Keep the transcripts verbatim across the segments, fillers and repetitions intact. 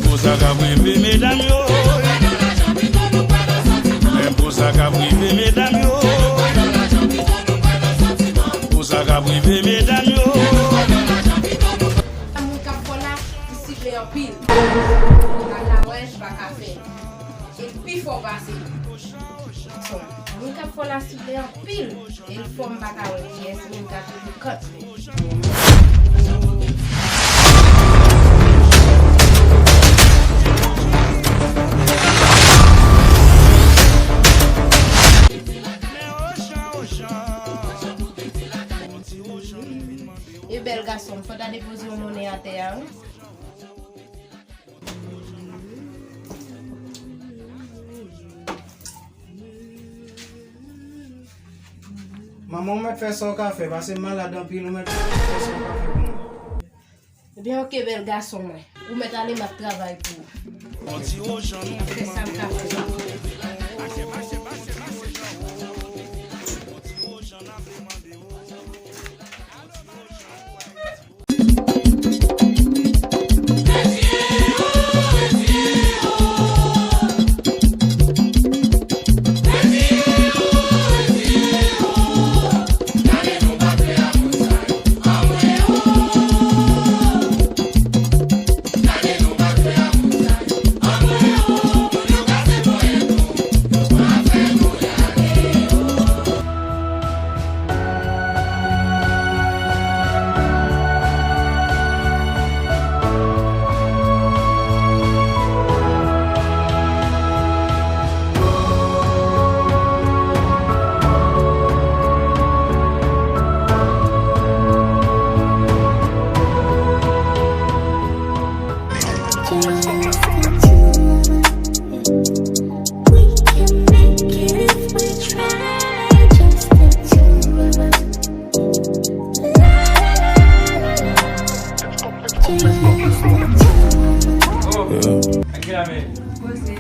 Pou sa k ap rive medam yo. Men pou sa k ap rive medam yo. Pou sa k ap rive medam yo. Moun k ap fò la, li sible anpil. Ala wè, m pa ka fè. E pi fò pase. Son. Moun k ap fò la sible anpil. E l fò m pa ka wè kiyès moun k ap toujou kant li. E bèl gason, fò ta depoze yon monnen atè a, wi. Manman, ou mèt fè sa w ka fè, paske m malad anpil, ou mèt fè sa w ka fè pou mwen. Ebyen, oke, bèl gason mwen. Ou mèt ale, m ap travay pou ou. Fè sa m ka fè. Oh, Angela, men. Poze.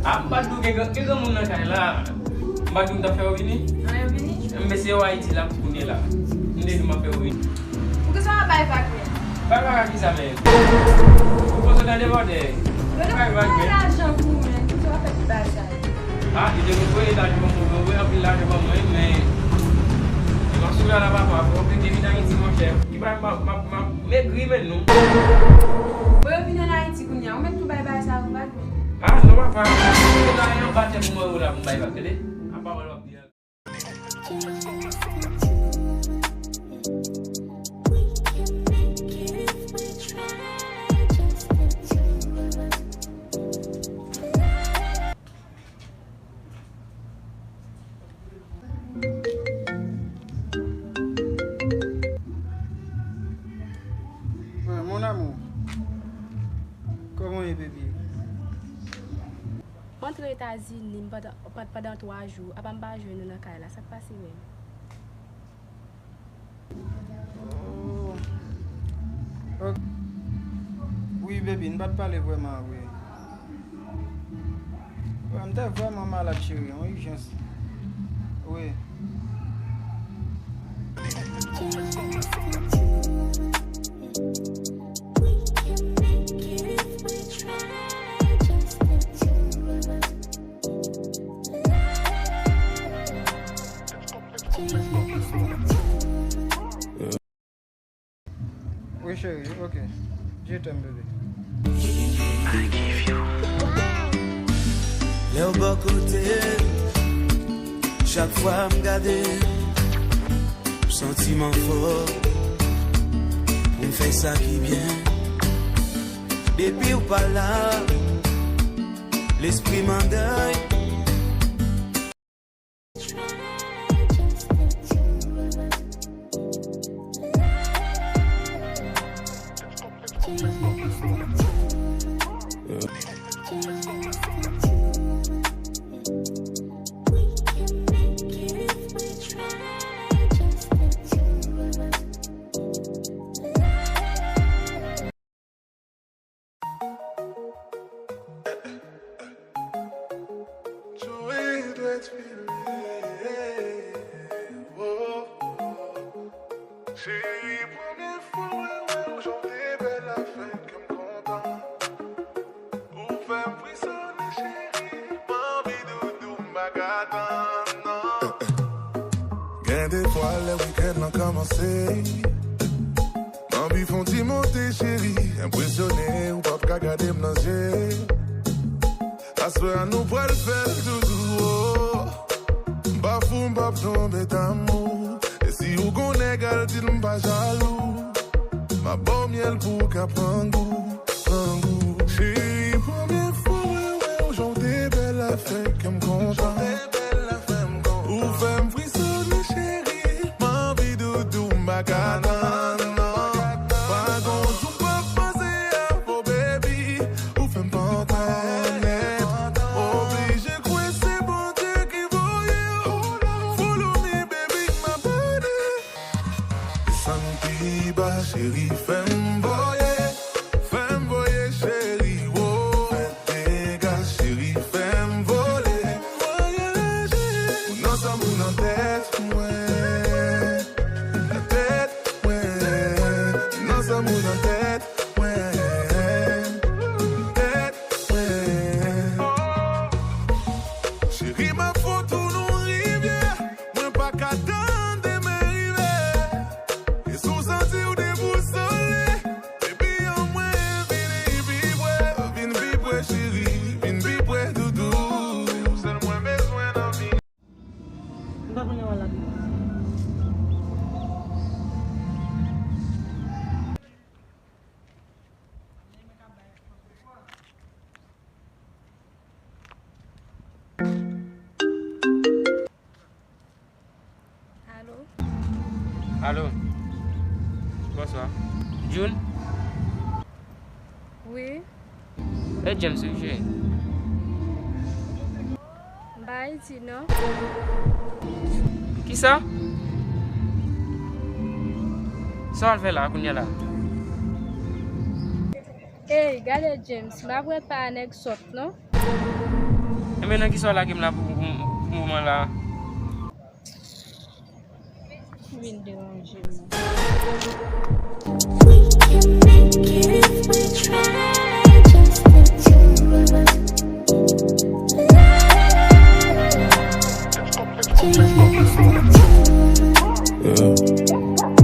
Ah, m pa t di w gen, gen granmoun nan kay la. M pa t di w m t ap fè yo vini? An, yo vini? M se yo Ayiti la kounye la. M te di m ap fè yo vini. Poukisa w ap bay vag, men? Bay vag a kisa, men? Ou poze nan debòde. Bay vag, men. Lajan pou mwen, poukisa w ap fè tout bagay sa yo? Ah, li te voye lajan ban mwen, voye anpil lajan ban mwen, men, men m ap sou la la, papa, fò w pete vin Ayiti, monchè. Ki bay, m ap, m ap, m ap megri, men, non. Bon, yo vin ann Ayiti kounye a, ou mèt tou bay bagay sa yo vag, men. Ah, non, papa. Se la, yon batè pou mwen, ou la, pou m bay vag, tande? A pawòl w ap di a. Ouais, mon amour. Comment est, baby? M antre Etazini, m pandan, pandan twa jou, apa m pa jwenn ou nan kay la, sa k pase menm? Oh. Ok. Wi, baby, n pa t pale vrèman, wi. Wi, m te vrèman malad, cheri, yon ijans. Wi. Wi, cheri, ok. Je t'aime, bébé. Lè w bò kote m, chak fwa m gade, m santi m anfòm pou m fè sa ki byen. Depi w pa la, lespri m an dèy. Joe dwèt file. Oh, oh. Cheri, Defwa lè wikenn nan kòmanse, m anvi fè yon ti monte, cheri, enpresyone, ou p ap ka gade m nan je. Aswè a nou pral fè l toujou, oh. M pa fou, m p ap tonbe damou. E si ou gon nèg, al di l m pa jalou. M ap ba w myèl pou w ka pran gou, pran gou. Cheri, premye fwa mwen wè w, jan w te bèl la fè kè m kontan. Ou fè m frisone, cheri, m anvi doudou, m pa ka tann, non. Pa gon jou m p ap panse avè w, baby. Ou fè m pantan nèt. Oblije kwè se Bondye ki voye w. Follow me, baby, m abòne. Desann pi ba, cheri, fè m voye. Fè m voye, cheri, wo. Fè dega, cheri, fè m vole. Vwayaje. Ou nan san m, ou nan tèt mwen. Nan tèt mwen. Ou nan san m, ou nan tèt mwen. Tèt mwen. Cheri, m ap fè w tounen yon rivyè. Mwen pa ka tann demen rive. E si w santi w debousole, baby, anmwe vini pi pre. Vin pi pre, cheri, vin pi pre, doudou. Se ou sèl mwen bezwen nan vi. M pa konn yon lòt. Alo? Alo. Bonswa. June? Wi. E James, wi, cheri. M pa Ayiti, non. Kisa? Sa w al fè la, kounye a la? Ey, gade James, m ap ret pa nèg sòt, non. Enben, nan kisa w lage m la pou, pou, pou moman la? Vin deranje m. We can make it if we try, just the two of us. La, la, la, la, la, la. Just the two of us. Yeah.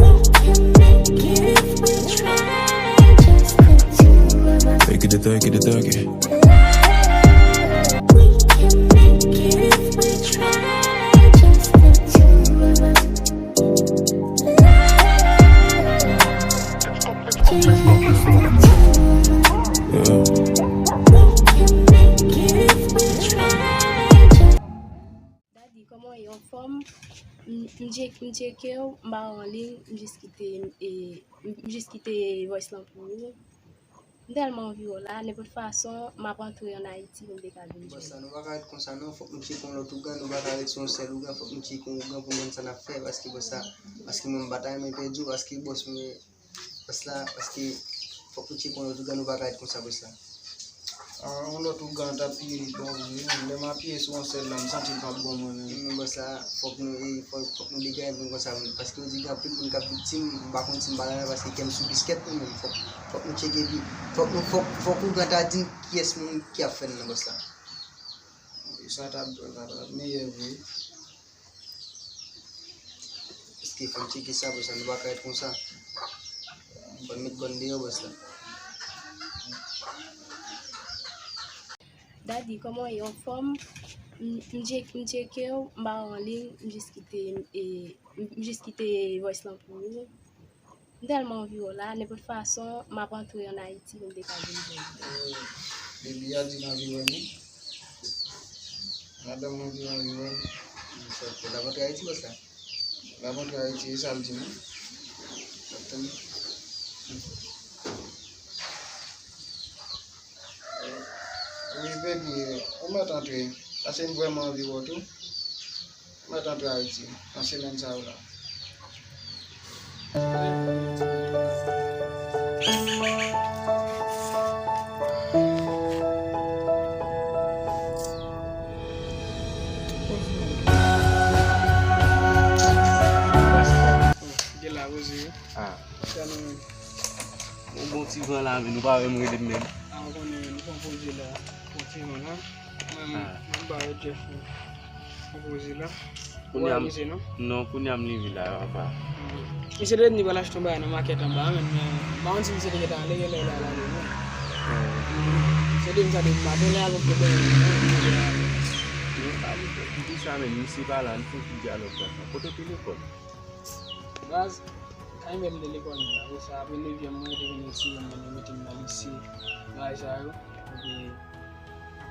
We can make it if we try, just the two of us. Take it, take it, take it. We can make it if we try, just the two of us. Yeah. We can make it if we try, just Daddy, kòman w ye? Anfòm? M, m tchek-, m tcheke w, m pa wè w an liy, m jis kite, e, m jis kite voice lan pou ou. M tèlman anvi wè w la, nenpòt fason, m ap antre ann Ayiti pou m te ka vin jwenn ou. Bòs la, nou pa ka ret konsa non, fòk nou tcheke yon lòt ougan, nou pa ka ret sou yon sèl ougan, fòk nou tcheke yon ougan pou nou konn sa n ap fè, paske bòs la, paske mwen m pa ta renmen pèdi w, paske bòs mwen, bòs la, paske fòk nou tcheke yon lòt ougan, nou pa ka ret konsa, bòs la. Ah, yon lòt ougan t ap piye li bon vre, wi. Lè m apiye sou yon sèl la, m santi l p ap bon mwen menm. Wi, men bòs la, fòk nou, wi, fòk, fòk nou degaje nou konsa, wi. Paske yo di gen anpil moun k ap viktim, m pa konn si m pa la, paske kè m sou biskèt mwen menm. Fòk, fòk nou tcheke pi. Fòk nou, fòk, fòk ougan ta di n kiyès moun ki ap fè n nan, bòs la. Wi, sa t ap, sa t ap meyè vre. Èske fò n tcheke sa, bòs la, nou pa ka ret konsa. Fò n met kò n deyò, bòs la. Daddy, kòman w ye? Anfòm? M, m tchek-, m tcheke w, m pa wè w an liy, m jis kite, e, m jis kite voice lan pou ou. M tèlman anvi wè w la, nenpòt fason, m ap antre ann Ayiti pou m te ka vin jwenn ou. Baby a di l anvi wè m wi. Madanm mwen di l anvi wè m. Sa fè l ap antre Ayiti, bòs la? L ap antre Ayiti, e sa l di m wi. L ap tann. Wi, baby, ou mèt antre. Paske m vrèman anvi wè w tou. Mwen t antre Ayiti nan semèn sa yo la. Gen la, Rosie. Ah. Sa nou menm. Yon bon ti van la, men nou pa wè m rele m menm. Ah, ou konnen, nou pran poze la. Bon ti van la. Mwen, ah, mwen ba yo Jeff, mwen. Pran poze la. Kounye a m, non, kounye a m leve la, papa. Misye te di li pral achte yon bagay nan makèt anba a, men, men, m pa konn si misye te gentan ale, genlè l al ale, non. Misye te di m sa depi maten, lè al pou pwoblèm, non, misye te ale. Kite sa, men, misye pa la, nou fè ti dyalòg konsa. Kote w te lekòl? Baz, kay mwen m te lekòl, men, apre sa, apre nevyèm, mwen te vin retire mwen, yo mete m nan lise, bagay sa yo, epi,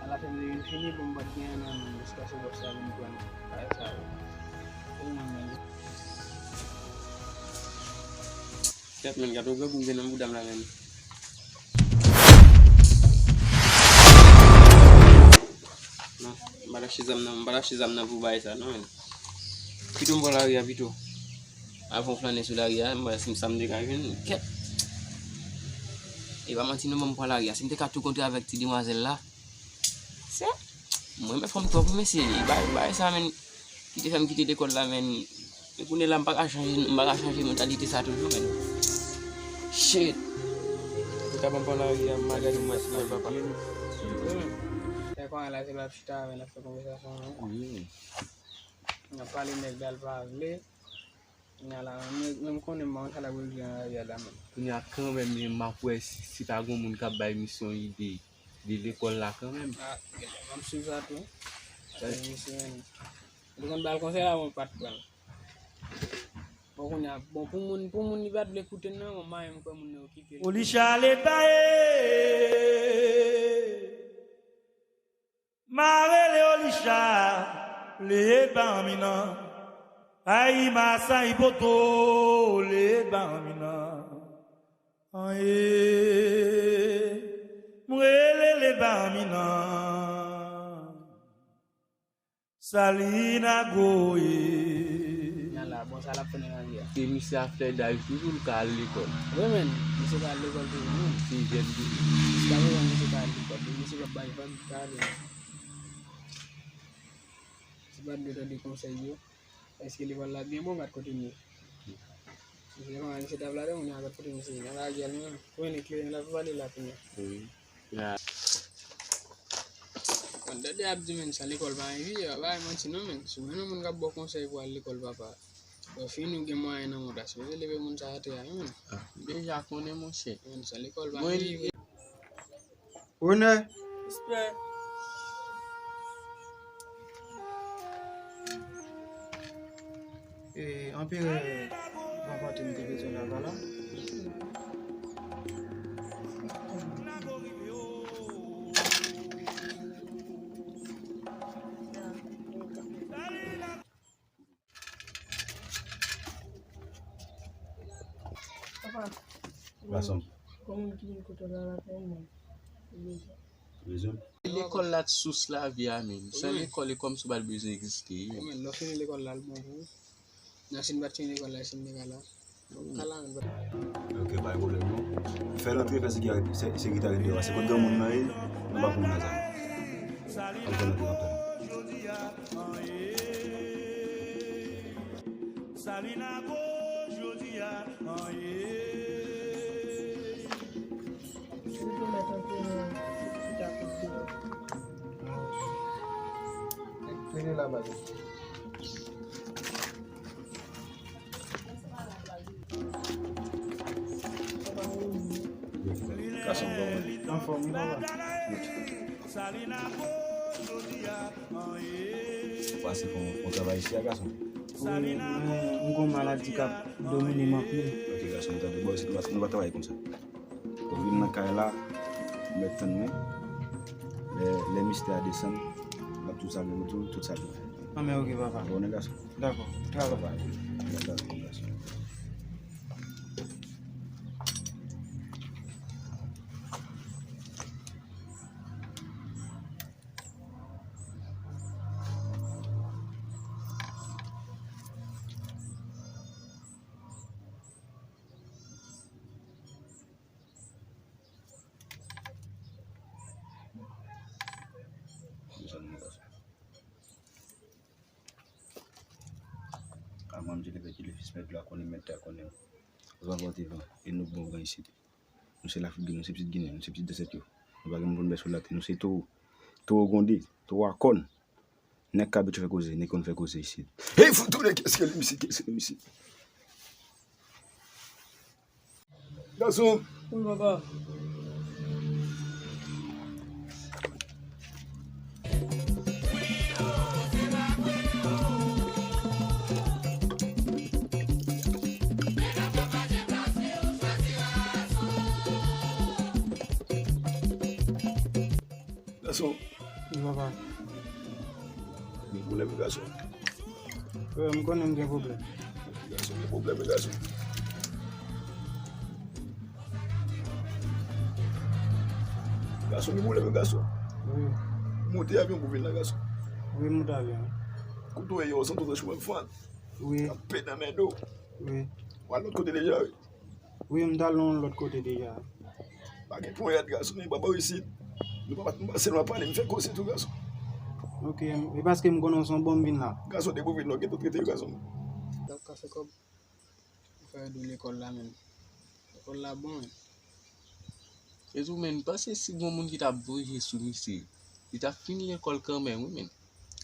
alafen, m te vin fini, bon, m pa t gen anyen nan men m, jiskaske bòs la vin pran bagay sa yo. E mwen menm. Kèt, men, gade yon grangou m gen nan bouda m la, men. Non, m pa t achte zam nan, m pa t achte zam nan pou bagay sa, non, men. Pito m pran lari a pito. Avan flannen sou lari a, m wè si m sa m te ka jwenn. Kèt. E pa manti non, ban m pran lari a. Si m te ka tou kontre avèk ti demwazèl la. Se, mwen renmen fanm twòp, wi, mesye. E bay, bay sa, men. Ki te fè m kite lekòl la, men. E kounye la, m pa ka chanje, m pa ka chanje mantalite sa toujou, men. Shit. Ou ta ban m pran lari a, m a gade m wè si mwen papa. Wi, men. Lè kounye a la, se pa chita avè l ap fè konvèsasyon, non. Wi. N ap pale nèg la, l pa vle. Kounye a la, men, men m konnen m pa konn sa l ap regle nan lari a la, men. Kounye a, kanmenm, men, m ap wè si, si ta gon moun k ap bay misye yon ide de lekòl la, kanmenm. A, genlè, m ap swiv sa tou. Sa se misye, men. Ou te konn ba l konsèy la, mwen pa t pran l. Bon, kounye a, bon, pou moun, pou moun li pa t vle koute l nan, mwen, m kwè moun nan okipe l. Olicha Leba e. M a rele Olicha Leba anminan. Ay, Masay Poto Leba anminan. Aye, m rele Leba anminan. Salina Goye. Nyan la, bon, sa l ap fè nan lari a. Se misye a fè daj toujou, l ka al lekòl. Wi, men, misye ka al lekòl toujou, men. Se jèn toujou. Jiskaprezan, misye ka al lekòl. Misye p ap bay vag, li ka ale. Si pa t vle tande konsèy yo, èske lekòl la byen bon, gad kote m ye. Misye kòman misye t ap la de moun yo, gad kote misye ye. Nan lari a li menm, konnen kleren l ap vale la kounye a. Wi. Ya. Bon, dade ap di, men, sa lekòl pa envi, pa bay manti non, men. Si w wè yon moun k ap ba w konsèy pou al lekòl, papa, bon, fini w gen mwayen nan mond la, sipoze leve moun sa atè a, wi, men. Ah, deja konnen, monchè. Men, sa lekòl pa envi vre. Onè. Respè. E, Anperè Van Panten te bezwen la, pa la. Papa, gason m, gon moun ki vin kote w la, l ap fè yon moun. Ou bezwen? Ou bezwen? Lekòl la t sous lavi a, men. San lekòl, e kòmsi w pa t bezwen egziste. Wi, men, lè w fini lekòl la, l bon pou ou. Nan si n pa t fini lekòl la, si n te ka la. Bon, m ka la, men. Ok, pa gen pwoblèm, non. Fè l antre, fè sekirite, se, sekirite a ret deyò a. Se kot granmoun nan ye, nou pa pou moun nan zam. Antre, antre, antre. Salinago jodi a, an ye. Li pwomèt antre nan chita kout deyò. Rete la, baz. Gason, kòman w ye? Anfòm, wi, papa. Ou pase fè yon, yon travay isi a, gason? Wi, mwen, m gon maladi k ap domine m anpil. Ok, gason, m tande. Bon, isit, nou pa, nou pa travay konsa. Ou vin nan kay la, ou mèt tann mwen. Lè, lè mistè a desann, m ap tou salye nou tou, tout sa tou. Anben, ok, papa. Bon, gason. Dakò. Travay. Dakò, gason. Mezanmi, gason. A manm Dye, leve Dye, leve fis, mèt la konnen, mèt la konnen. Van, van, te van. E nou bon van isit. Nou se Lafrik Ginen, nou se pitit Ginen, nou se pitit zansèt yo. Nou pa gen moun pou n bèsou latè. Nou se towo. Towo gwonde, towo a kòn. Nèg k abitye fè koze, nèg konn fè koze isit. Hey, fout tounen, kiyès ki li, misye, kiyès ki li, misye? Gason. Wi, papa. Gason. Wi, papa. Gen pwoblèm, wi, gason. Frè, m konnen m gen pwoblèm. Gason, gen pwoblèm, wi, gason. Gason, gen pwoblèm, wi, gason. Wi. Monte avyon pou vin la, gason. Wi, monte avyon. Kote w ye, w santi w nan chouman fann. Wi. Ap pèt nan mèdo. Wi. W al lòt kote deja, wi. Wi, m t al yon lòt kote deja. Pa gen ponyèt, gason, men papa isit. Nou pa, nou pa sèlman pale, m fè koze tou, gason. Ok, e paske m konnen w se yon bon m vin la. Gason, depi w vin la, w gentan trete yo, gason. Sa w ka fè kòb, ou fè yo di w lekòl la menm. Lekòl la bon, men. E tou, men, m panse si gon moun ki t ap voye sou misye, li t ap fini lekòl kanmenm, wi, men.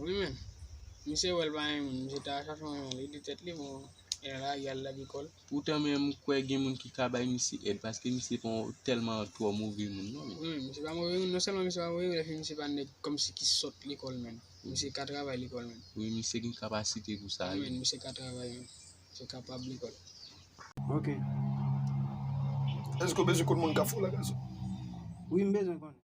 Wi, men. Misye wè l pa renmen moun. Misye ta chache yon renmen. Li di tèt li, bon, e la, li al la lekòl. Poutan, men, m kwè gen moun ki ka bay misye èd, paske misye pa yon tèlman twò move moun, non, men. Wi, men, misye pa move moun. Non sèlman misye pa move moun, epi misye pa nèg kòmsi ki sòt lekòl, men. Misye ka travay lekòl, men. Wi, misye gen kapasite pou sa, wi, men, misye ka travay, men. Misye kapab lekòl. Ok. Èske w bezwen konn moun k ap fè w la, gason? Wi, m bezwen konn.